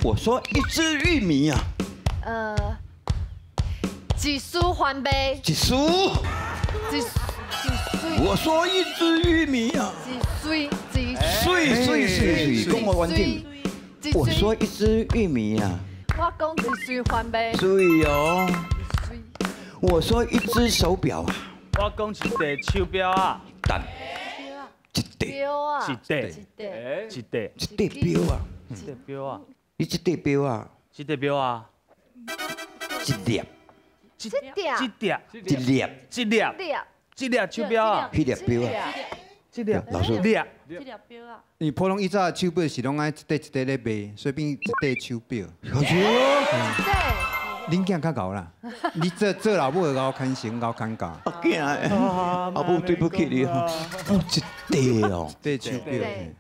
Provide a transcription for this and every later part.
我說一隻玉米啊，一絲番麥，一絲。一一穗，我說一隻玉米啊，一穗，一水水水水，講我完整。我說一隻玉米啊，我講一穗番麥，水哦。我說一隻手錶啊，我講一塊手錶啊，等一塊錶啊，一塊，一塊，一塊，一塊錶啊，一塊錶啊，你這塊錶啊，這塊錶啊，一粒，一一粒，一粒，一粒，一粒，一粒手錶啊，彼粒錶啊，這粒，老師，粒，這粒錶啊，因為普通以早手錶是攏愛一塊一塊咧賣，所以變一塊手錶。老師，恁囝較𠢕啦，你做做老母的𠢕牽成𠢕牽教。阿囝，阿母對不起你哦，一塊哦，一塊手錶。對，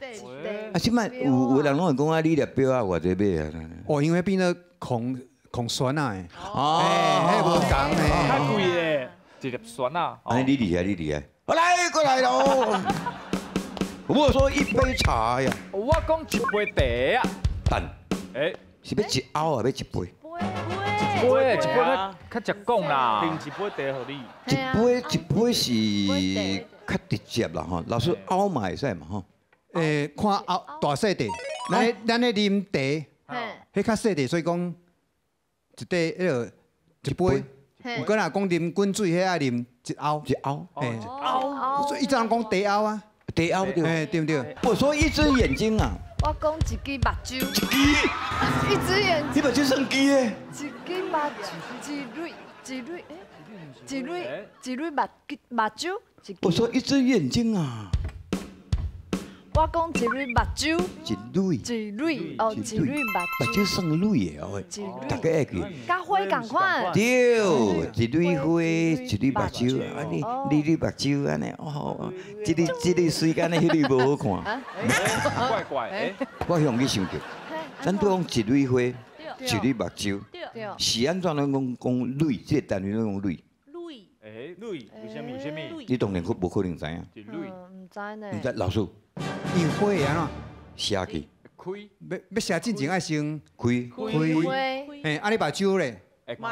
啊，這擺有有人攏會講啊，你粒錶啊，偌濟買啊？哦，因為變做控控酸啊的，哦，欸，彼無仝的。較貴的，一粒酸啊！哎，你厲害，你厲害，我來過來咯。我說一杯茶呀，我講一杯茶啊，等，欸，是欲一甌啊，欲一杯？一杯一杯較較食講啦，斟一杯茶予你。一杯一杯是較直接啦吼，老師甌嘛會使嘛吼。欸，看甌大細塊，咱咧啉茶，彼較細塊，所以講一塊彼个一杯。毋過若講啉滾水，彼愛啉一甌。一甌。嘿，所以以前人講茶甌啊。茶甌對。嘿，對毋對？我說一隻眼睛啊。我講一支目睭。一支。一隻眼睛。你目睭算支的？一支目睭，一蕊一蕊，一蕊一蕊目目睭。我說一隻眼睛啊。我講一蕊目睭。一蕊。一蕊哦，一蕊目。目睭算蕊的哦，大家會記。佮花仝款。對，一蕊花，一蕊目睭，啊你你蕊目睭按呢，哦，這个這个水間的彼个無好看。怪怪的。我向你想著，咱都講一蕊花，一蕊目睭，是按怎攏講講蕊？這個單位攏講蕊。蕊。欸，蕊，為啥物？為啥物？你當然可無可能知影。一蕊。毋知呢。毋知老師。因為花會按怎？寫去。開。欲寫進前愛先開。開。嘿，啊你目睭咧？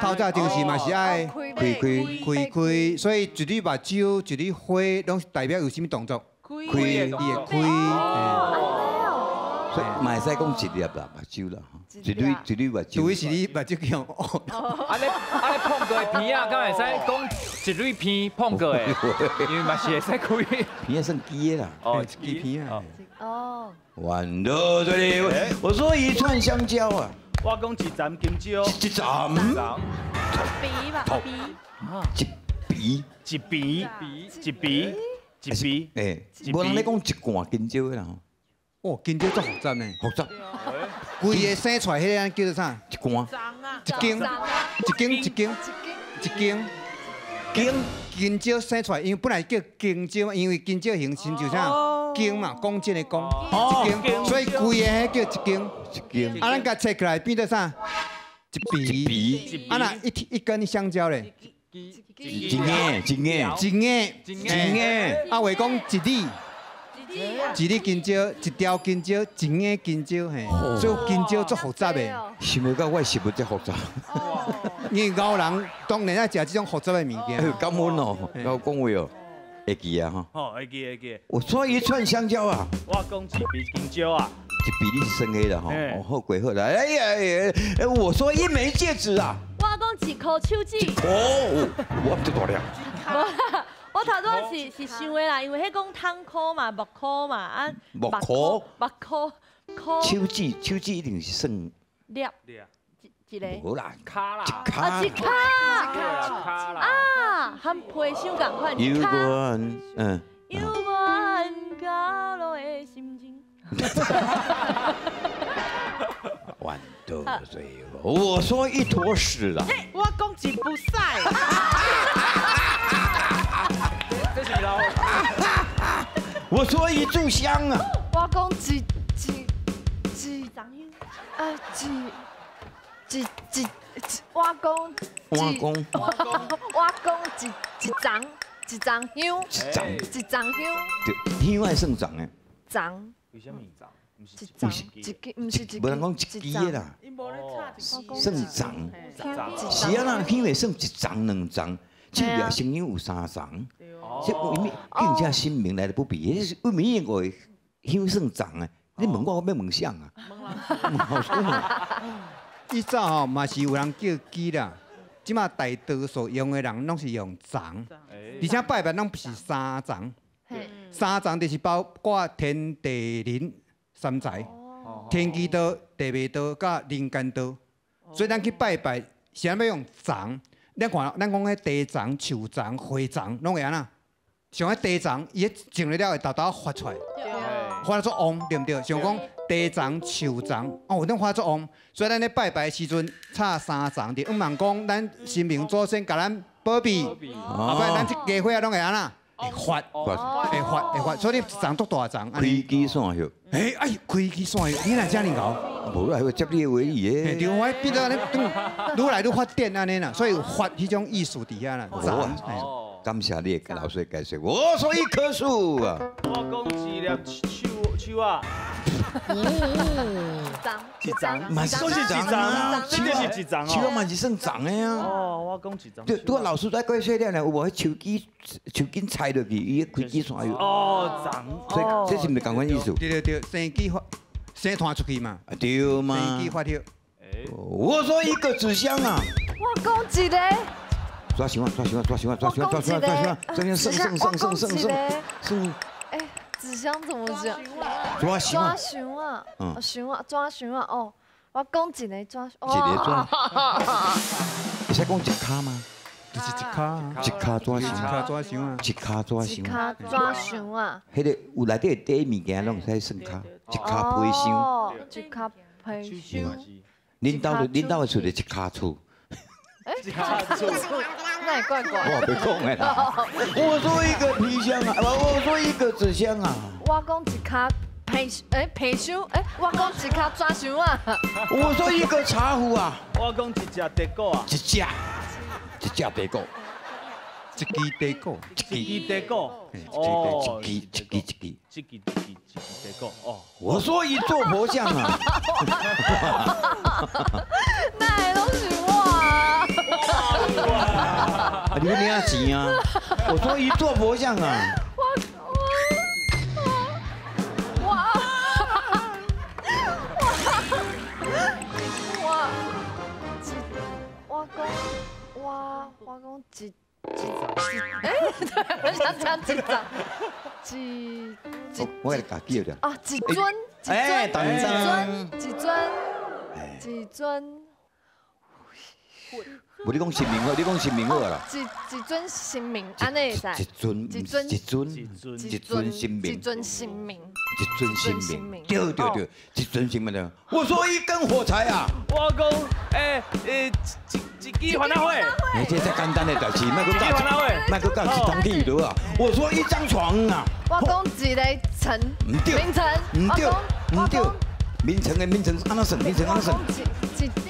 透早精神嘛是愛開開開開，所以一蕊目睭，一蕊花，攏是代表有啥物動作？開，伊會開。所以嘛會使講一粒啦，目睭啦，一蕊一蕊目睭。除非是你目睭叫哦。啊你啊你碰過的鼻仔，敢會使講一蕊鼻碰過的？因為嘛是會使開。鼻仔算支的啦。哦，一支鼻仔。哦。完了，這裡我說一串香蕉啊。我講一層香蕉。一層。鼻吧，鼻。一鼻。一鼻。一鼻。一鼻。欸，無人咧講一罐香蕉的啦吼。哦，香蕉足複雜呢。複雜。規个生出來，彼个叫做啥？一罐。一根。一根一根。一根。根。香蕉生出來，因為本來叫香蕉，因為香蕉形親像啥？弓嘛，弓箭的弓。一根。所以規个彼叫一根。一根。啊，咱共切起來變做啥？一鼻。一鼻。啊，若一一根香蕉咧？一根，一根。一根。一根。啊，話講一粒。一粒香蕉，一條香蕉，一根香蕉，嘿，所以香蕉足複雜的。想袂到我的食物遮複雜。因為𠢕人當然愛食這種複雜的物件。感恩哦，𠢕講話哦，會記啊吼。吼，會記會記。我說一串香蕉啊。我講一鼻香蕉啊。一鼻你是算彼啦吼，好過好啦。哎呀哎，我說一枚戒指啊。我講一箍手指。一箍，我這大粒。我頭拄仔是想的啦，因為彼講窗箍嘛、木箍嘛，啊木箍、木箍箍。手指手指一定是算粒一個。無啦，跤啦，一跤。啊，一跤。一跤啦。啊，和皮箱仝款。有關，嗯。有關角落的心情。完得罪我，我說一坨屎啦。我講一步屎。這是老。我說一炷香啊。我講一一一啊一一一一，我講。我講。我講一一叢一叢香。一叢。一叢香。對，香愛算叢的。叢。為啥物叢？一丛，一支，毋是一支。无人讲一支的啦，算丛。是啊啦，香会算一丛两丛，这个声音有三丛。这为物更加鲜明来的不比，彼是为物五个香算丛的？你问我，我欲问啥啊？以早吼嘛是有人叫枝啦，这马大多数用的人拢是用丛，而且拜拜拢不是三丛，三丛就是包括天地人三才，天机道、地未道、佮人间道，所以咱去拜拜是按欲用丛。咱看，咱讲彼地丛、树丛、花丛，拢会按怎？像彼地丛，伊种了了会沓沓发出来，发做旺，对毋对？像讲地丛、树丛，哦，拢发做旺。所以咱咧拜拜的时阵，插三丛，就向望讲咱神明祖先共咱保庇，后摆咱这家伙仔拢会按怎？会发，会发，会发，所以你一丛足大丛。开枝散叶。哎哎，开枝散叶，你哪遮尔𠢕？无啦，接你的话语的。对，我变做按呢，愈来愈发展按呢啦，所以有发彼种意思伫遐啦。感谢你的老师解释。我说一棵树啊。我讲一粒树树仔。一丛，嘛是一丛啊，这是一丛哦，树仔嘛是算丛的啊。哦，我讲一丛。对，拄仔老师在解释了呢，有无？彼树枝树根拆落去，伊开枝散叶。哦，丛。所以这是毋是仝款意思？对对对，生枝发，生团出去嘛。对嘛。生枝发叶。我说一个纸箱啊。我讲一个。抓箱啊！抓箱啊！抓箱啊！抓箱！抓箱！抓箱！抓箱！算算算算算算算。哎，纸箱怎么讲？抓箱啊！抓啊！箱啊！抓箱啊！哦，我讲一个抓。一个抓。会使讲一跤吗？就是一跤。一跤抓箱。一跤抓箱啊！一跤抓箱。一跤抓箱啊！彼个有内底底物件拢会使算跤，一跤皮箱。哦，一跤皮箱。恁兜恁兜的厝就一跤厝。哎，那也怪怪。我别讲的啦。我说一个皮箱啊，我说一个纸箱啊。我讲一跤皮，哎皮箱，哎我讲一跤纸箱啊。我说一个茶壶啊。我讲一只地果啊。一只，一只地果。一支地果。一支地果。哦，一支一支一支。一支一支一支地果哦。我说一座佛像啊。那会拢是我。啊！你要领钱啊！我说一座佛像啊！我我我我讲我我讲一一哎，对，我想讲一张一一，我给你家记了。啊，一尊一尊一尊一尊。无你讲神明好，你讲神明好啦。一尊神明，按呢会使。一尊，一尊，一尊，一尊神明，一尊神明，一尊神明，对对对，一尊神明的。我说一根火柴啊。我讲，一支番仔火。你这才简单的代志，莫阁教，莫阁教一通去落啊。我说一张床啊。我讲一个层，毋对，名层，毋对，毋对。眠床的眠床按怎算？眠床按怎算？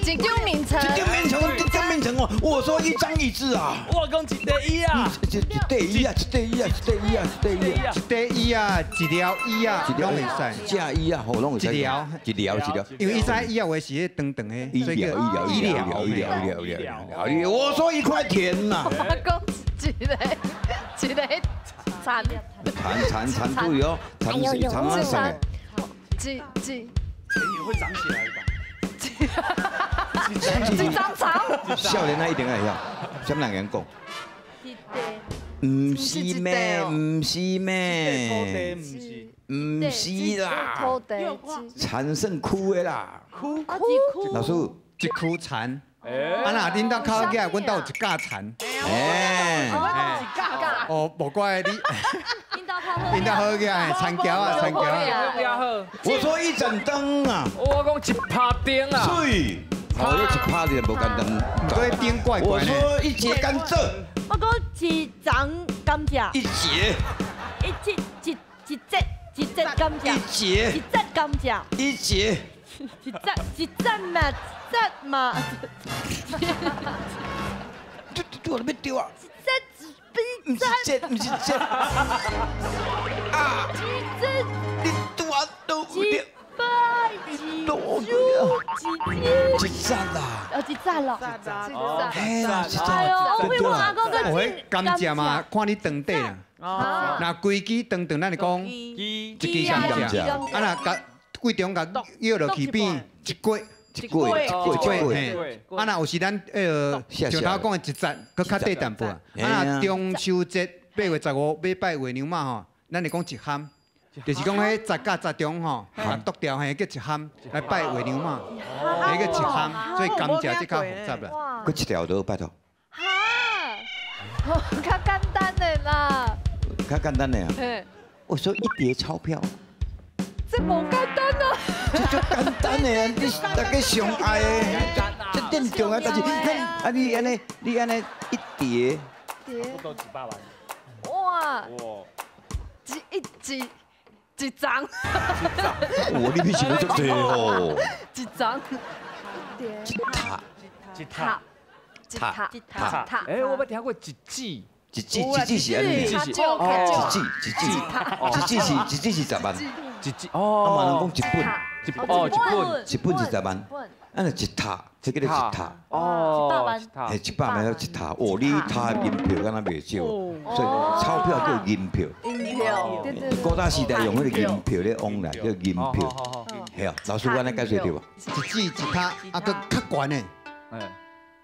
一张眠床。一张眠床，一张眠床哦。我说一张椅子啊。我讲一块椅啊。一块椅啊，一块椅啊，一块椅啊，一块椅啊。一块椅啊，一条椅啊，拢会使。一只椅啊，吼，拢会使。一条，一条，一条。因为伊知椅啊话是彼长长的，医疗，医疗，医疗，医疗，医疗，医疗。我说一块田呐。我讲一个，一个田。田田田注意哦，田是田按算的。一一。钱也会长起来吧？一张床。少年仔一定爱晓，啥物人会讲？毋是咩？毋是咩？毋是啦。田算区的啦。区区。老师，一区田。啊若恁兜较起来，阮兜有一架田。哎。哦，无怪你。恁兜好起来，田桥啊，田桥啊。我说一盏灯啊。我讲一拍灯啊。水。我一拍就无简单。对，灯怪怪。我说一节甘蔗。我讲一丛甘蔗。一节。一节一一节一节甘蔗。一节。一节甘蔗。一节。一节一节嘛，一节嘛。对对，我都欲丢啊。一节，毋是节，毋是节。啊！一节。你拄啊都有。一百。一扎啦。哦，一扎咯，一扎。嘿啦，一扎。哎呦，我阿公哦，彼甘蔗嘛，看你长短啦。若规支长长，咱就讲一支甘蔗。啊，若共规中共摇落去变一过。一过，一过，一过。嘿，啊，若有时咱像头讲的一节，阁较短淡薄。啊，若中秋节8月15欲拜月娘妈吼，咱会讲一坎，就是讲彼节佮节中吼，啊，剁掉嘿，叫一坎来拜月娘妈，彼个一坎，所以甘蔗这较复杂啦。阁一条就拜托。哈，较简单的啦。较简单的啊。我说一叠钞票。这无简单啊！这足简单的啊，你大家上爱的，这点重要，但是啊，你按呢，你按呢一叠，差不多几百万。哇！一一一张。哇，你比想的足济哦。一张。一塔。一塔。一塔。一塔。哎，我捌听过一支。一支一支是按呢，一支一支一支一支是一支是10万。一支哦，啊嘛人讲一本，哦一本，一本是10万，啊若一塔，这叫做一塔，哦，100万，嘿，100万叫一塔，哦，你塔银票敢若袂少，所以钞票叫银票，银票，对对。古早时代用彼个银票咧往来叫银票，嘿啊，老师我按呢解释对无？一支一塔，啊，阁较悬的，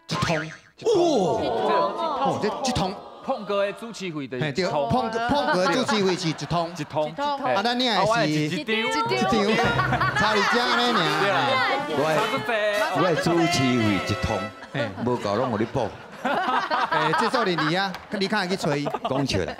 一通，哦，这一通。碰哥的主持费就是一通，碰哥的主持费是一通，一通。啊，咱领的是一张，一张，差伫遮呢尔。我的主持费一通，无够拢予你补。欸，制作人伫遐，你较会去揣伊。讲笑啦。